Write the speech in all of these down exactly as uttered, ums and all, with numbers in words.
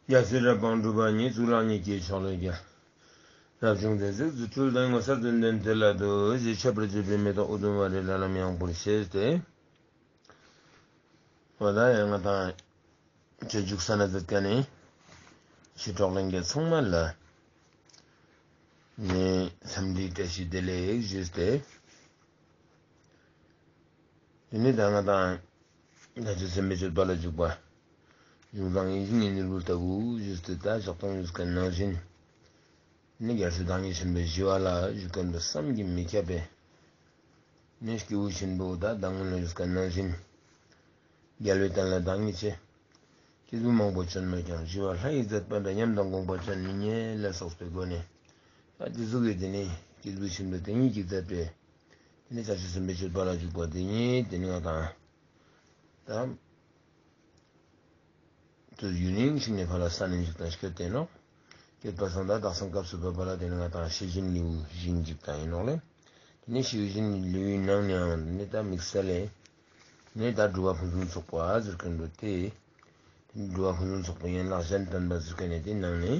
རྒྱལ་སྲས་རབ་དང་གྲུབ་པ་ཉིད། གཙུག་ལག་ཉིད་ཀྱི་མཆོག་ལས་རྒྱལ། རབ་བྱུང་སྡེ་བརྒྱད་རྫུ་འཕྲུལ་དང་། ངོ་མཚར་དོན་ལྡན་དེ་ལ་འདུད། ཞེས་ཁྱབ་པར་བརྗོད་པའི་མེ་ཏོག་ཨུ་དུམ་ཝ་རའི་ལྷ་ལམ་ཡངས་པོར་ཕྱེས་ཏེ། འོ་ད་ཡང་ང་དང་སྤྱོད་འཇུག་ས་ན་མཛད་ཀ་ནས་ཕྱི་གྲོགས་ལྷན་རྒྱས་ཚང་མ་ལ་ནས་འཚམས་འདྲིའི་བཀྲ་ཤིས་བདེ་ལེགས་ཞུས་ཏེ། དེ་ནས་ད་ང་དང་བྱང་ཆུབ་སེམས་དཔའི་སྤྱོད་པ་ལ་འཇུག་པ། གཞུང་བཟང་ཡིད་བཞིན་གྱི་ནོར་བུ་ལྟ་བུ་ཞུས་ཏེ་ད་ཞོགས་ཏང་ཞུས་ཀ་ནང་བཞིན། ནི་རྒྱལ་སྲས་བདག་ཉིད་ཆེན་པོའི་ཞི་བ་ལྷ་ཞུ་མཁན་པོ་བསམ་གྱིས་མི་ཁྱབ་པའི། ནི་སྐྱེས་བུ་ཆེན་པོ་ད་བདག་སྔོན་ལ་ཞུས་ཀ་ནང་བཞིན། རྒྱལ་བའི་བསྟན་ལ་བདག་ཉིད་ཆེ། སྐྱེས་བུ་མང་པོ་བྱོན་མོད་ཀྱང་། ཞི་བ་ལྷ་ཡི་མཛད་པ་འདྲ། ཉམས་དང་དགོངས་པ་ཅན་མི་རྙེད་ལ་སོགས་པའི་སྒོ་ནས། ད་དེ་ཟུག་གི་དེ་ནི་སྐྱེས་བུ་ཆེན་པོ་དེ་ཉིད་ཀྱིས་མཛད་པའི། དེ་ནི་བྱང་ཆུབ་སེམས་དཔའི་སྤྱོད་པ་ལ་འཇུག་པ་དེ་ཉིད་དེ་ནི་ང་དང་། ད། དུས་ཡུན་རིང་ཞིག་ནས་ཕར་ལ་ས་ནས་འཇུག་དང་སྐྱོད་དེ་ནོག་སྐྱོད་པ་སང་ད་དག་སང་སྐབས་སུ་བབ་པ་ལ་དེ་ནི་ང་དང་ཤེས་བཞིན་ལེའུ་བཞིན་འཇུག་དང་ཡིན་ནོག་ལེ། དེ་ནི་ཤེས་བཞིན་ལེའུའི་ནང་ནས་ཡང་དེ་ནི་ད་དམིགས་བསལ་ལས། དེ་ནི་ད་སྒྲུབ་པ་ཕུན་སུམ་ཚོགས་པ་ཟེར་མཁན་པོ་དེ། དེ་ནི་སྒྲུབ་པ་ཕུན་སུམ་ཚོགས་པའི་ཡན་ལག་གཞན་བསྟན་པ་ཟེར་མཁན་ནི་དེ་ནང་ནས་དེ་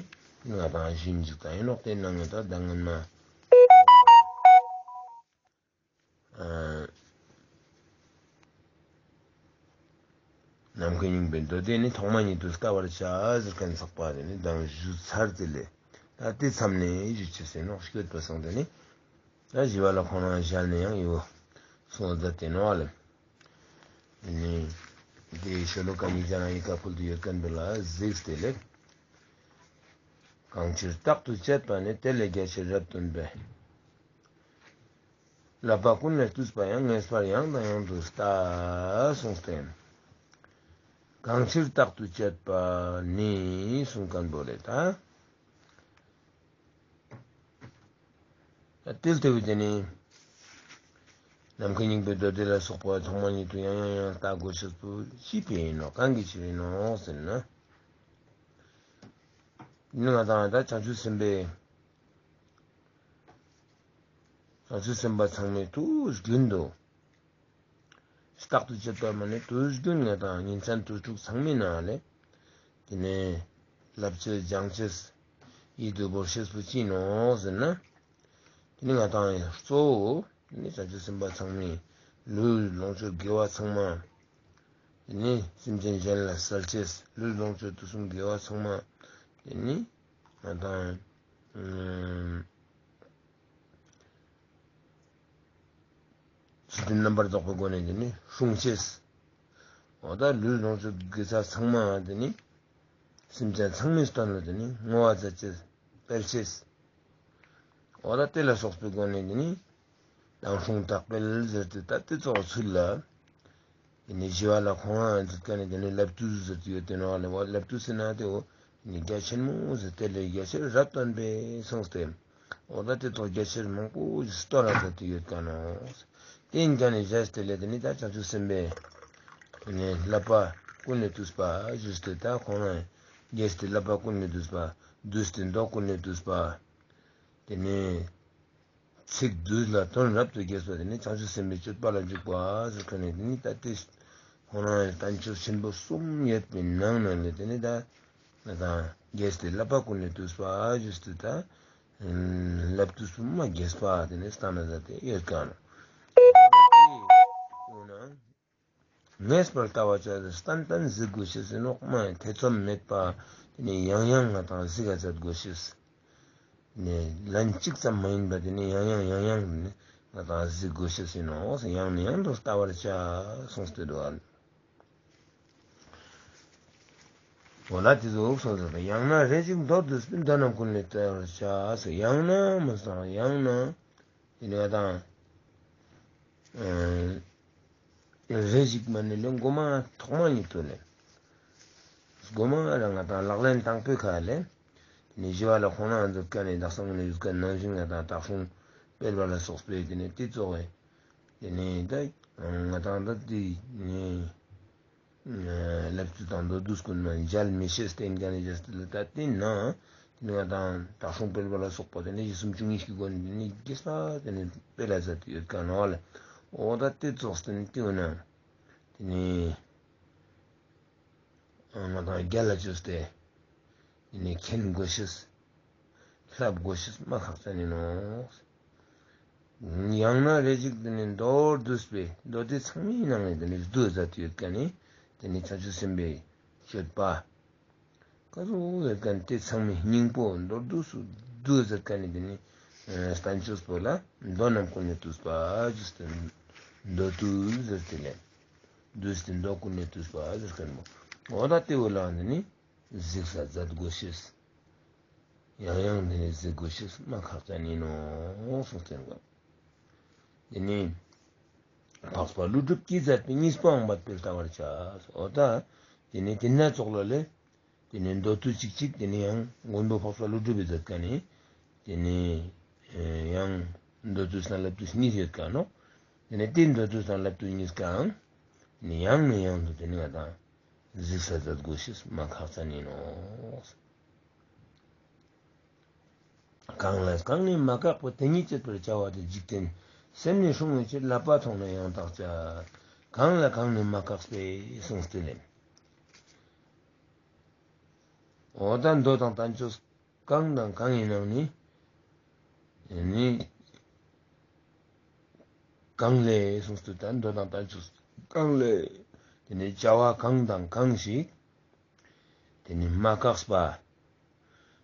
ནི་ང་དང་བཞིན་འཇུག་དང་ཡིན་ནོག་དེ་ནང་ནས་ད་ད་སྔོན་མ། ཨ། ནམ་མཁའི་སྙིང་པོའི་མདོ་སྡེ་ནི་ཐོག་མ་ཉིད་དུ་བལྟ་བར་བྱ་ཟེར་མཁན་ཚགས་པ་དེ་ནི་མདང་ཞུ་ཚར་ཏེ་ལས། ད་དེ་མཚམས་ནས་ཞུ་ཅེས་ཡིན་ནོག་སྐྱོད་པ་སང་དེ་ནི། ད་ཞི་བ་ལྷ་ཁོང་རང་ཞལ་ནས་ཡང་ཡོད་གསུངས་མཛད་དེ་ནོག་ལེ། དེ་ནི། དེའི་ཤོ་ལོ་ཀ་གཉིས་ཀྱང་ཡི་གེ་ཕུལ་དུ་ཡོད་མཁན་པོ་ལ་གཟིགས་ཏེ་ལེ། གང་ཕྱིར་རྟག་ཏུ་དཔྱད་པ་ནི། དེ་ལས་རྒྱ་ཆེར་རབ་སྟོན་པས། བསླབ་པ་ཀུན་ལས་བཏུས་པ་ཡང་། ངེས་པར་ཡང་དང་ཡང་དུ་ལྟ། གསུངས་ཏེ། གང་ཕྱིར་རྟག་ཏུ་དཔྱད་པ་ནི་གསུངས་མཁན་པོ་ལེ་ད། ཏིལ་ཏེ་བོ་དེ་ནི། ནམ་མཁའི་སྙིང་པོའི་མདོ་སྡེ་ལ་སོགས་པ་ཐོག་མ་ཉིད་དུ་ཡང་ཡང་ཡང་ལྟ་དགོས་ཤེས་པོ་ཅི་ཕི་ཡིན་ནོག་གང་གི་ཕྱིར་ཡིན་ནོག་ཟེར་ན། ནི་ང་དང་ད་བྱང་ཆུབ་སེམས་དཔའི། བྱང་ཆུབ་སེམས་དཔའ་ཚང་མས་དུས་རྒྱུན་དུ། རྟག་ཏུ་དཔྱད་པ་མ་ནི་དུས་རྒྱུན་ང་དང་ཉིན་མཚན་དུས་དྲུག་ཚང་མའི་ནང་ལས། དེ་ནས་བསླབ་ཅེས་སྦྱང་ཅེས་ཡིད་དུ་བོར་ཤེས་པོ་ཅི་ནོག་ཟེར་ན། དེ་ནི་ང་དང་ཡང་གཙོ་བོ་དེ་ནི་བྱང་ཆུབ་སེམས་དཔའ་ཚང་མས་ལུས་ལོངས་སྤྱོད་དགེ་བ་ཚང་མ། དེ་ནི་སེམས་ཅན་གཞན་ལ་སྩལ་ཅེས་ལུས་ལོངས་སྤྱོད་དུས་གསུམ་དགེ་བ་ཚང་མ། དེ་ནི་ང་དང་། ཚུལ་ཁྲིམས་རྣམ་པར་རྫོགས་པའི་སྒོ་ནས་དེ་ནི་སྲུང་ཅེས། འོ་ད་ལུས་ལོངས་སྤྱོད་དགེ་རྩ་ཚང་མ་དེ་ནི་སེམས་ཅན་ཚང་མའི་དོན་ལ་དེ་ནི་བསྔོ་བ་མཛད་ཅེས་སྤེལ་ཅེས། འོ་ད་དེ་ལ་སོགས་པའི་སྒོ་ནས་དེ་ནི་དང་སྲུང་དག་སྤེལ་ཟེར་ཏེ་ད་དེ་ཙོགས་ཚུལ་ལ། དེ་ནི་ཞི་བ་ལྷ་ཁོང་རང་མཛད་མཁན་ནི་དེ་ནི་བསླབ་བཏུས་ཟེར་ཏེ་ཡོད་དེ་ནོག་ལེ། བ་བསླབ་བཏུས་ཟེར་ན་དེ་འོ་ནི་རྒྱ་ཆེན་མོ་ཟེར་དེ་ལས་རྒྱ་ཆེར་རབ་སྟོན་པས་གསུངས་ཏེ། འོ་ད་དེ་ཙོགས་རྒྱ་ཆེར་མང་པོ་ཞིག་སྟོན་ལ་མཛད་དེ་ཡོད་མཁན་ནོག་དེ་ཡིན་མཁན་ནི་རྒྱས་ཏེ་ལས་དེ་ནི་ད་བྱང་ཆུབ་སེམས་དཔའི་དེ་ནི་བསླབ་པ་ཀུན་ནས་བཏུས་པ་ཞུས་ཏེ་ད་ཁོང་རང་རྒྱས་ཏེ་བསླབ་པ་ཀུན་ནས་བཏུས་པ། བསྡུས་ཏེ་མདོ་ཀུན་ནས་བཏུས་པ། དེ་ནི། ཚིག་བསྡུས་ལ་དོན་རབ་ཏུ་རྒྱས་པ་དེ་ནི་བྱང་ཆུབ་སེམས་དཔའི་སྤྱོད་པ་ལ་འཇུག་པ་ཟེར་མཁན་ནི་དེ་ནི་ད་ལྟའི་ཁོང་རང་བསྟན་བཅོས་ཆེན་པོ་གསུམ་ཡོད་པའི་ནང་ནས་ལས་དེ་ནི་ད་ང་དང་རྒྱས་ཏེ་བསླབ་པ་ཀུན་ནས་བཏུས་པ་ཞུས་ཏེ་ད་བསླབ་བཏུས་པོ་མ་རྒྱས་པ་དེ་ནི་སྟན་ན་མཛད་དེ་ཡོད་མཁན་ནོག་ངེས་པར་ལྟ་བར་བྱ་སྟན་སྟན་གཟིགས་དགོས་ཤེས་ཟེར་ནོག་མ་ཐེ་ཚོམ་མེད་པ་དེ་ནི་ཡང་ཡང་ང་དང་གཟིགས་ས་མཛད་དགོས་ཤེས། ནི་ལན་གཅིག་ཙམ་མ་ཡིན་པ་དེ་ནི་ཡང་ཡང་ཡང་ཡང་ནི་ང་དང་གཟིགས་དགོས་ཤེས་ཡིན་ནོག་ཡང་ནས་ཡང་དུ་ལྟ་བར་བྱ་གསུངས་ཏེ་འདུག་ཨ། འོ་ན་དེ་ཟུག་གསུངས་ཏེ་ཡང་ན་རེ་ཞིག་མདོར་བསྡུས་པའི་མདོ་རྣམས་ཀུན་ལས་བལྟ་བར་བྱ་ཟེར་ཡང་ན་མི་གསུངས་ཡང་ན། དེ་ནི་ང་དང་། ཨ། རེ་ཞིག་མ་ནི་ལེ་མགོ་མ་ཐོག་མ་ཉིད་དུ་ལེ། མགོ་མ་རང་ང་དང་ལག་ལེན་དང་པོའི་ཁ་ལེ། དེ་ནི་ཞི་བ་ལྷ་ཁོང་རང་མཛད་མཁན་ནི་དག་སང་ནི་ཡོད་མཁན་ནང་བཞིན་ང་དང་དག་སྲུང་སྤེལ་བ་ལ་སོགས་པའི་དེ་ནི་དེ་ཙོགས་པའི། དེ་ནི་ད་ང་དང་ད་དེ་ནི། ལབ་ཙོགས་དང་མདོར་བསྡུས་ཀུན་མ་མཇལ་མི་ཤེས་ཏེ་ཡིན་མཁན་ནི་རྒྱས་ཏེ་ལ་ད་དེ་ན། དེ་ནི་ང་དང་དག་སྲུང་སྤེལ་བ་ལ་སོགས་པ་དེ་ནི་ཡིད་གསུམ་བཅུ་གཉིས་ཀྱི་སྒོ་ནས་དེ་ནི་རྒྱས་པ་དེ་ནི་སྤེལ་ལ་མཛད་དེ་ཡོད་མཁན་ནོག་ལེ། འོ་ད་དེ་ཙོགས་དེ་ནི་དེ་འོ་ན། དེ་ནི། ང་དང་རྒྱལ་ལ་བཅོས་ཏེ། ནི་མཁྱེན་དགོས་ཤེས། ལྷབ་དགོས་ཤེས་མ་ཁག་ཅན་ཡིན་ནོག། ཡང་ན་རེ་ཞིག་དེ་ནི་མདོར་བསྡུས་པའི་མདོ་སྡེ་ཚང་མའི་ནང་ནས་དེ་ནི་བསྡུས་མཛད་དེ་ཡོད་མཁན་ནི་དེ་ནི་བྱང་ཆུབ་སེམས་དཔའི་སྤྱོད་པ། ཀ་ཟུག་ཡོད་མཁན་དེ་ཚང་མའི་སྙིང་པོ་མདོར་བསྡུས་སུ་བསྡུས་མཛད་མཁན་ནི་དེ་ནི་ཨ་བསྟན་བཅོས་པོ་ལ་མདོ་རྣམས་ཀུན་ནས་བཏུས་པ་ཞུས་ཏེ་མདོ་བསྡུས་ཟེར་ཏེ་ལེ། བསྡུས་ཏེ་མདོ་ཀུན་ནས་བཏུས་པ་ཟེར་མཁན་པོ། འོ་ད་དེ་བོ་ལ་དེ་ནི་གཟིགས་ས་མཛད་དགོས་ཤེས། ཡང་ཡང་དེ་ནི་གཟིགས་དགོས་ཤེས་མ་ཁག་ཅན་ཡིན་ནོག་གསུངས་ཏེ་ནོག། དེ་ནི་འཕགས་པ་ཀླུ་སྒྲུབ་ཀྱིས་མཛད་པའི་གཉིས་པའང་འབད་པས་བལྟ་བར་བྱ། འོ་ད་དེ་ནི་དེ་ན་ཙོགས་ལ་ལེ། དེ་ནི་མདོ་བསྡུས་ཅིག་ཅིག་དེ་ནི་ཡང་མགོན་པོ་འཕགས་པ་ཀླུ་སྒྲུབ་པས་མཛད་མཁན་ནི་དེ་ནི་ཨེ་ཡང་མདོ་བསྡུས་དང་ལབ་བསྡུས་གཉིས་ཡོད་མཁན་ནོག། དེ་ནི་དེ་མདོ་བསྡུས་དང་ལབ་བསྡུས་གཉིས་ཀའང་ནི་ཡང་ནས་ཡང་དུ་དེ་ནི་ང་དང་གཟིགས་ས་མཛད་དགོས་ཤེས་མ་ཁག་ཅན་ཡིན་ནོག། གང་ལ་གང་ནས་མ་བཀག་པ་དེ་ཉིད་བྱེད་པར་བྱ་བ་སྟེ། འཇིག་རྟེན་སེམས་ནི་སྲུང་བའི་ཕྱིར། བསླབ་པ་མཐོང་ནས་ཡང་དག་བྱ། གང་ལ་གང་ནས་མ་བཀག་པས་གསུངས་ཏེ་ལེ། འོ་ད་མདོ་དང་བསྟན་བཅོས་གང་དང་གང་ཡིན་ནང་ནི་ནི་གང་ལས་གསུངས་ཏེ། ད་མདོ་དང་བསྟན་བཅོས་གང་ལས་དེ་ནི་བྱ་བ་གང་དང་གང་ཞིག་དེ་ནི་མ་བཀག་པ།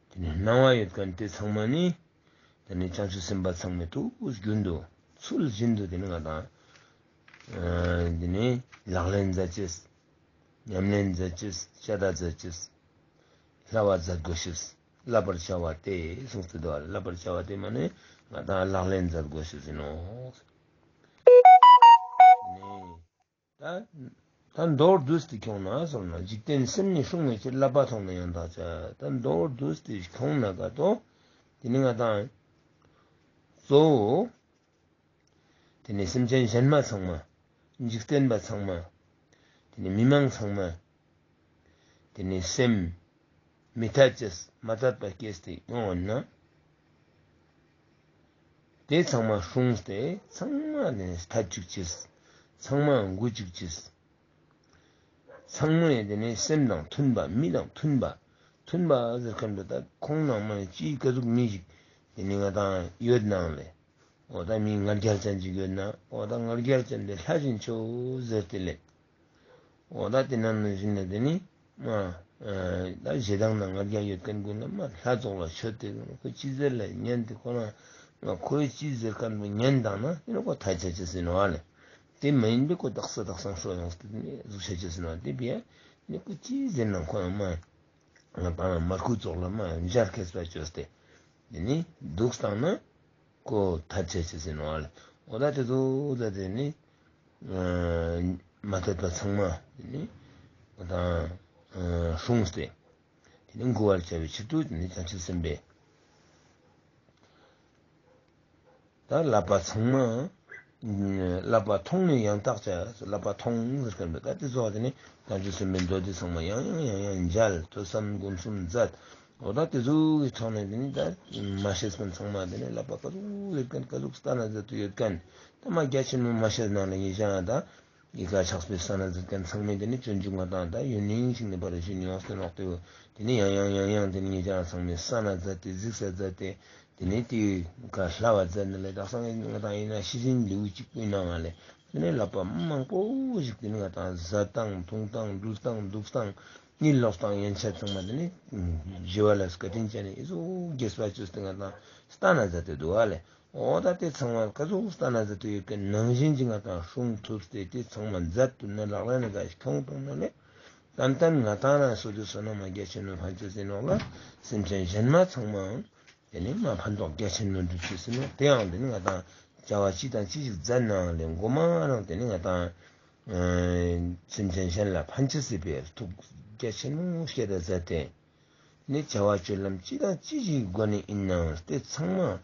དེ་ནི་སྣང་བ་ཡོད་མཁན་དེ་ཚང་མ་ནི་དེ་ནི་བྱང་ཆུབ་སེམས་དཔའ་ཚང་མས་ཐུགས་རྒྱུན་དུ་ཚུལ་བཞིན་དུ་དེ་ནི་ང་དང་ཨ་དེ་ནི་ལག་ལེན་མཛད་ཅེས། ཉམས་ལེན་མཛད་ཅེས། བྱ་བ་མཛད་ཅེས། བསླབ་པ་མཛད་དགོས་ཤེས། བསླབ་པར་བྱ་བ་སྟེ་གསུངས་ཏེ་འདུག། བསླབ་པར་བྱ་བ་སྟེ་མ་ནི་ང་དང་ལག་ལེན་མཛད་དགོས་ཤེས་ཡིན་ནོག། ནི། ད་ད་མདོར་བསྡུས་ཏེ་ཁྱོང་ན་ཟེར་ན། འཇིག་རྟེན་སེམས་ནི་སྲུང་བའི་ཕྱིར། བསླབ་པ་མཐོང་ནས་ཡང་དག་བྱ། ད་མདོར་བསྡུས་ཏེ་ཁྱོང་ན་ག་ཏོ། དེ་ནི་ང་དང་གཙོ་བོ་དེ་ནི་སེམས་ཅན་གཞན་མ་ཚང་མ། འཇིག་རྟེན་པ་ཚང་མ། དེ་ནི་མི་མང་ཚང་མ། དེ་ནི་སེམས་མི་ཐད་ཅེས་མ་དད་པ་སྐྱེས་ཏེ་ཡོང་བ་ན། དེ་ཚང་མ་སྲུངས་ཏེ་ཚང་མ་དེ་ནི་ཐད་བཅུག་ཅེས། ཚང་མ་མགུ་བཅུག་ཅེས། ཚང་མ་ཡང་དེ་ནི་སེམས་དང་མཐུན་པ། མི་དང་མཐུན་པ། མཐུན་པ་ཟེར་མཁན་པོ་ད་ཁོང་ནང་མ་ཅི་ག་ཟུག་མི་ཞིག་དེ་ནི་ང་དང་ཡོད་ནའང་ལེ། འོ་ད་མི་ང་རྒྱལ་ཅན་ཅིག་ཡོད་ན། འོ་ད་ང་རྒྱལ་ཅན་དེ་ལྷ་བཞིན་ཆོས་ཟེར་ཏེ་ལེ། འོ་ད་དེ་ནང་བཞིན་ན་དེ་ནི་མ་ཨ་ད་ཞེ་སྡང་དང་ང་རྒྱལ་ཡོད་མཁན་ཀུན་ལ་མ་ལྷ་ཙོགས་ལ་མཆོད་དེ་ཁོ་ཅི་ཟེར་ལ་ཉན་ཏེ་ཁོ་རང་ཁོའི་ཅི་ཟེར་མཁན་པོ་ཉན་བཏང་ན་དེ་ནི་ཁོ་ཐད་ཆ་ཅེས་ཡིན་ནོག་ཨ་ལེ། དེ་མ་ཡིན་པའི་ཁོ་དག་ས་དག་སང་ཤོར་ཡོང་སྟེ་དེ་ནི་ཟུག་ཆ་ཅེས་ཡིན་ནོག། དེ་བས་ནི་ཁོ་ཅི་ཟེར་ན་ཁོ་ཡང་མ་ང་དང་མར་ཁུ་ཙོགས་ལ་མ་འཇར་ཁེས་པ་བཅོས་ཏེ་དེ་ནི་འདུག་བཏང་ན་ཁོ་ཐད་ཆ་ཅེས་ཡིན་ནོག་ཨ་ལེ། འོ་ད་དེ་ཚོ་ད་དེ་ནི་ཨ་མ་དད་པ་ཚང་མ་དེ་ནི་འོ་ད་ཨ་སྲུངས་ཏེ་དེ་ནི་མགུ་བར་བྱ་བའི་ཕྱིར་དུ་དེ་ནི་བྱང་ཆུབ་སེམས་དཔའི་ད་བསླབ་པ་ཚང་མ། བསླབ་པ་མཐོང་ནས་ཡང་དག་བྱ། བསླབ་པ་མཐོང་ཟེར་མཁན་པོ་ད་དེ་ཚོ་དེ་ནི་བྱང་ཆུབ་སེམས་དཔའི་མདོ་སྡེ་ཚང་མ་ཡང་ཡང་ཡང་ཡང་མཇལ། ཐོས་བསམ་སྒོམ་གསུམ་མཛད། འོ་ད་དེ་ཚོ་གི་ཐོག་ནས་དེ་ནི་ད་མ་ཤེས་མཁན་ཚང་མ་དེ་ནི་བསླབ་པ་ག་ཟུག་ཡོད་མཁན་ག་ཟུག་སྟན་ན་མཛད་དུ་ཡོད་མཁན་ད་མ་རྒྱ་ཆེན་མོ་མ་ཤེས་ནང་ལ་ཡིན་ཞག་ད། ཡི་ག་ཆགས་པའི་ས་ན་མཛད་མཁན་ཚང་མས་དེ་ནི་སྤྱོད་འཇུག་མ་བཏང་ད་ཡོད་ནི་ཞིག་ནི་པར་ཞུ་ནི་ཡོངས་ཏེ་ནོག་ཏེ། དེ་ནི་ཡང་ཡང་ཡང་ཡང་དེ་ནི་ངེད་ཅག་ཚང་མས་ས་ན་མཛད་དེ་གཟིགས་ས་མཛད་དེ་དེ་ནི་དེའི་ཀ་ལྷ་བ་མཛད་ནི་ལས་དག་ས་ངས་ང་དང་ཡིན་ན་ཤེས་ཡིན་ལེའུ་གཅིག་པུའི་ནང་ང་ལས་དེ་ནི་བསླབ་པ་མང་པོ་ཞིག་དེ་ནི་ང་དང་ཟ་སྟངས་འཐུང་སྟངས་འགྲུལ་སྟངས་འདུག་སྟངས་གཉིད་ལོག་སྟངས་ཡན་ཆད་ཚང་མ་དེ་ནི་ཞི་བ་ལྷས་བཀའ་དྲིན་ཅན་ནི་ཨི་ཟུག་དགྱེས་པ་བཅོས་ཏེ་ང་དང་སྟན་ན་མཛད་དེ་འདུག་བ་ལས། འོ་ད་དེ་ཚང་མ་ག་ཟུག་སྟན་ན་མཛད་དེ་ཡོད་མཁན་ནང་བཞིན་གྱི་ང་དང་སྲུང་ཐུབ་སྟེ་དེ་ཚང་མ་མཛད་ཐུབ་ན་ལག་ལེན་ནི་ག་ཁྱོང་ཐུབ་ན་ལས་ཏན་ཏན་ང་དང་ན་སོ་དེ་བསོད་ནམས་རྒྱ་ཆེན་མོ་ཕན་ཅེས་ཡིན་ནོག་ལ། སེམས་ཅན་གཞན་མ་ཚང་མའང་དེ་ནི་མ་ཕན་ཐོགས་རྒྱ་ཆེན་མོ་འགྲུབ་ཅེས་ཡིན་ནོག། དེའང་དེ་ནི་ང་དང་བྱ་བ་ཅི་དང་ཅི་ཞིག་མཛད་ནའང་ལས་མགོ་མ་རང་དེ་ནི་ང་དང་སེམས་ཅན་གཞན་ལ་ཕན་ཅེས་སི་ཕིའ་ཐུགས་རྒྱ་ཆེན་མོ་བསྐྱེད་དེ་མཛད་དེ། ནི་བྱ་བ་སྤྱོད་ལམ་ཅི་དང་ཅི་ཞིག་སྒོ་ནས་ཡིན་ནའང་དེ་ཚང་མ་